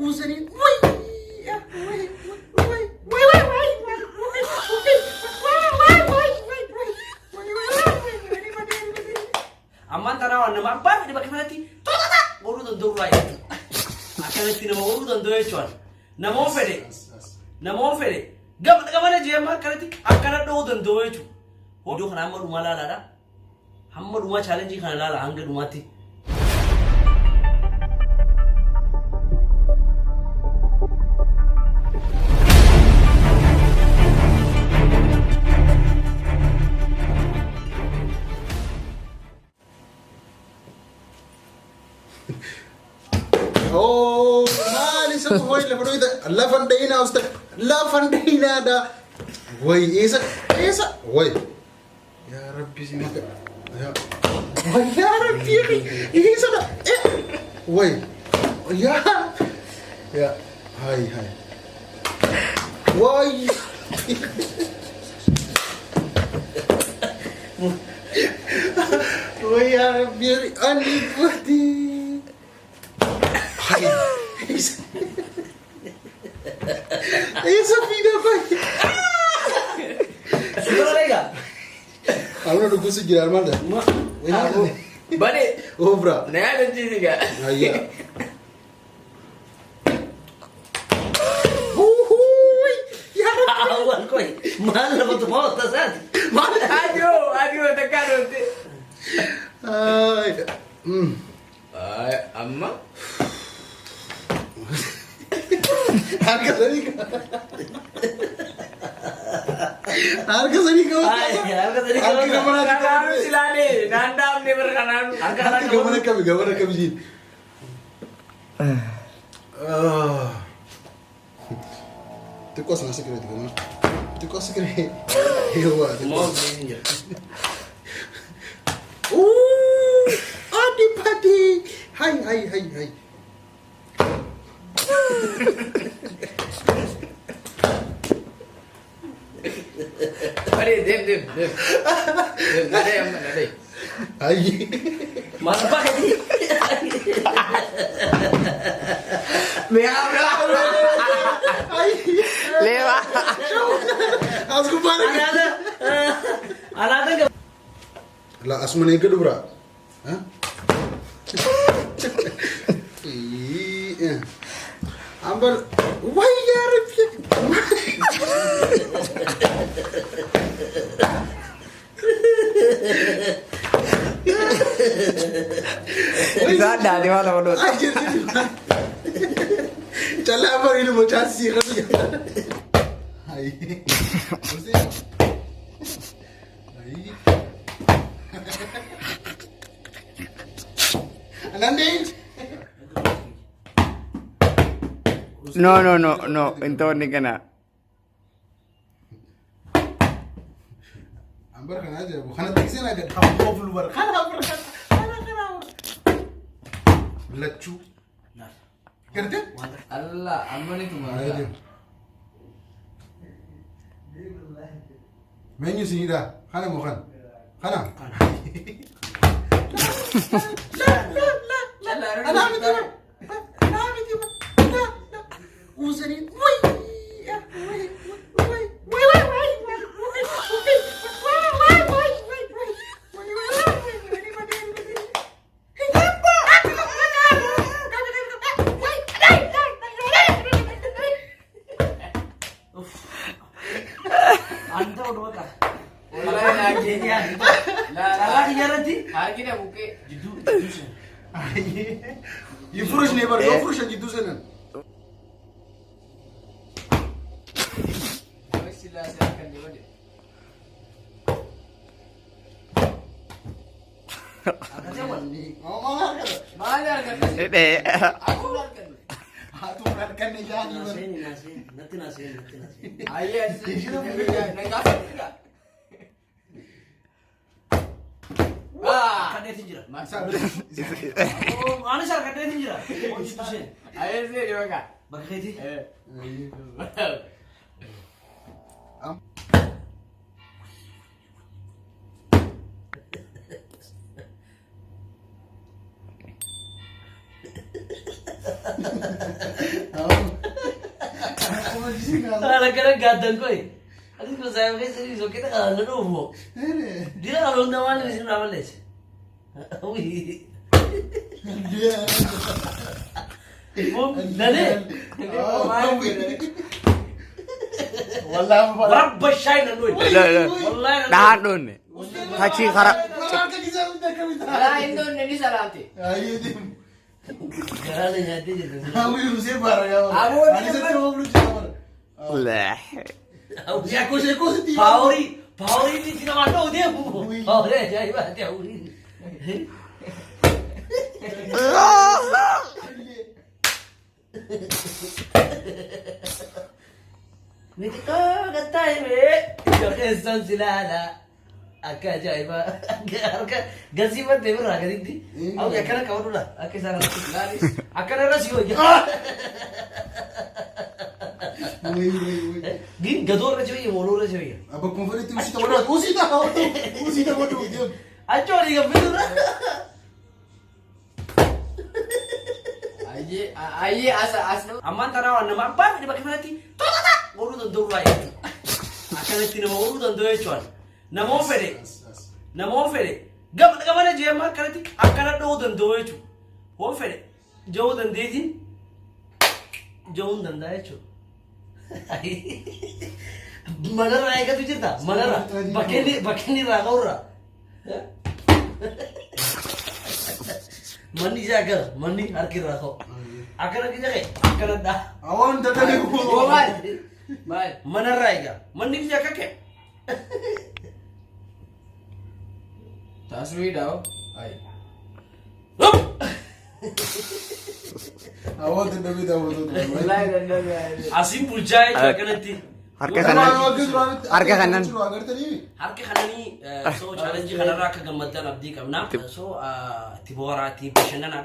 Usanii way way way way way way Ammaan tanaa waan nama abbaa fedhe bakka sanatti totota godhuu danda'u irraa jechuudha. Akkanatti nama godhuu danda'u jechuudha. Nama fedhe nama fedhe gama gamana jee amma akkanatti akkana dha'uu danda'u jechuudha. Iddoo kana hamma dhumaa laalaadha. Hamma dhumaa chaalenjii kana laala hanga dhumaatti. Oh, maali isa hoy lafa dhoyita lafa hin dhayinaa usta lafa hin dhayinaadha. Way eessa eessa way. Yaa Rabbi si maka yaa way yaa Rabbi eessa dha way yaa yaa hay hay way. Way yaa Rabbi ani fati. Hay. Eessa fiida qoy. Suura egaa. Aluna dubbisu jira maal ta'a? Bane Obra. na yaadachiisi gaa. Hayya. Huuhuuy. Yaa Rabbi. Awwal qoy maal lafa tumaa wata isaati. Maal? Adiyoo adiyoo takkaa dhoofte. Ay. Ay, amma Harka sadii qaba. Harka sadii qaba. Ay, harka sadii qaba. Harki gamana kanaanu qabe. silaalee naan dhaabne bara kanaanu. Harka Harki gamana qabe gamana qabe jiin. Xiqqoo sana sikireeti gamana. Xiqqoo sikiree. Yawwa xiqqoo. Uuuu! Adi padi! Hai hai hai hai. Bane deem deem deem. Deem nadee amma nadee. Hai. Maal abbaa keetii? Mi'aa mi'aa. Hai. Leeba. As gubbaa Anaata anaata La asuma eeggadhu biraa. Ambar way yaa Rabbi. Isaan dhaadhi waan lama dhoota. Ay jirti. Callaa bareedu mucaan sii qabu. Ay. Ay. Anandeen. No no no no intoonni kana. Ambar kana ajaa'ibu. Kana tikseen aga hamma fulu bara. Kana bara kana kana kana. Lachuu. Gartee? Allah amma ni tuma. Meenyu sinidha. Kana moo kana? Kana. Anaa miti bara. Anaa miti bara. Usanii way way way way way way Anta oduu bakka. Wallahi naa Karaa kiyya irratti Harki na buqqee. jidduu jidduu seena. Yifurush ne bar yoo furusha jidduu seenan. Way sillaasee harkan ni bane. Maali argatte? Hidhee. Atuun arganne. Haatuun harkanne jaanii Naa bar. seeni naa seeni natti naa seeni natti naa seeni. Ayyee na gaafadhu. Ah! Harkadheetiin jira. Isaa bira. Anis harkadheetiin jira. Jidduu seeni. Ayyee seeni bakka. Bakka keetii. Haala kana gaaddan koyi. Atis gosa keessa ni sokkita kana na dhufu. Dira kana hunda maal isin irraa balleesse? Nalee. Warabba shaay nan dhufe. Wallahi nan Dhahaan dhoonne. Achii karaa. Alaa hin doonne ni salaamte. Garaa na nyaattee jirti. Paaworii paaworii inni itti namaan dha'u deemu. Paaworii ajaa'ibaati hawwiin. Miti gattaa himee ija keessan si laala. Akka ajaa'ibaa harka gasii maddee birraa gaditti. Hawwi akkana qabadhu laa akka isaan harka akkana irra si hojja. Gin gadoo irra si hojja mooloo irra si hojja. Bakkuma fedhetti usii taphattu usii taphattu usii taphattu deemu. Achi olii gabbisu irra. Ayyee ayyee as as. Ammaan tanaa waan nama abbaa fedhe bakka sanatti totota godhuu danda'u irraa jechuudha. Akkanatti nama godhuu danda'u jechuudha. Nama fedhe nama fedhe gama gamana jee amma akkanatti akkana dha'uu danda'u jechuudha. Waan fedhe ja'uu dandeetiin ja'uu hin danda'a jechuudha. Manarraa eegatu jirta manarra bakka inni bakka inni irraa ka'urraa. Manni isaa akkana manni harki irraa ka'u. Akkana gija ka'e akkana dha. Awwan dadhabe Oo maal? Maal? Manarraa egaa manni gija akka ka'e. Taasifii hoo? Ayi. Awwan dadhabe daawwatu. Wallaahi danda'ame. Asiin bulchaa jechuudha akkanatti. Harka kanan. Harka kanan. Harka kananii so chaalenjii kanarraa akka gammaddan abdii qabna. So itti bohaaraa itti bashannanaadha.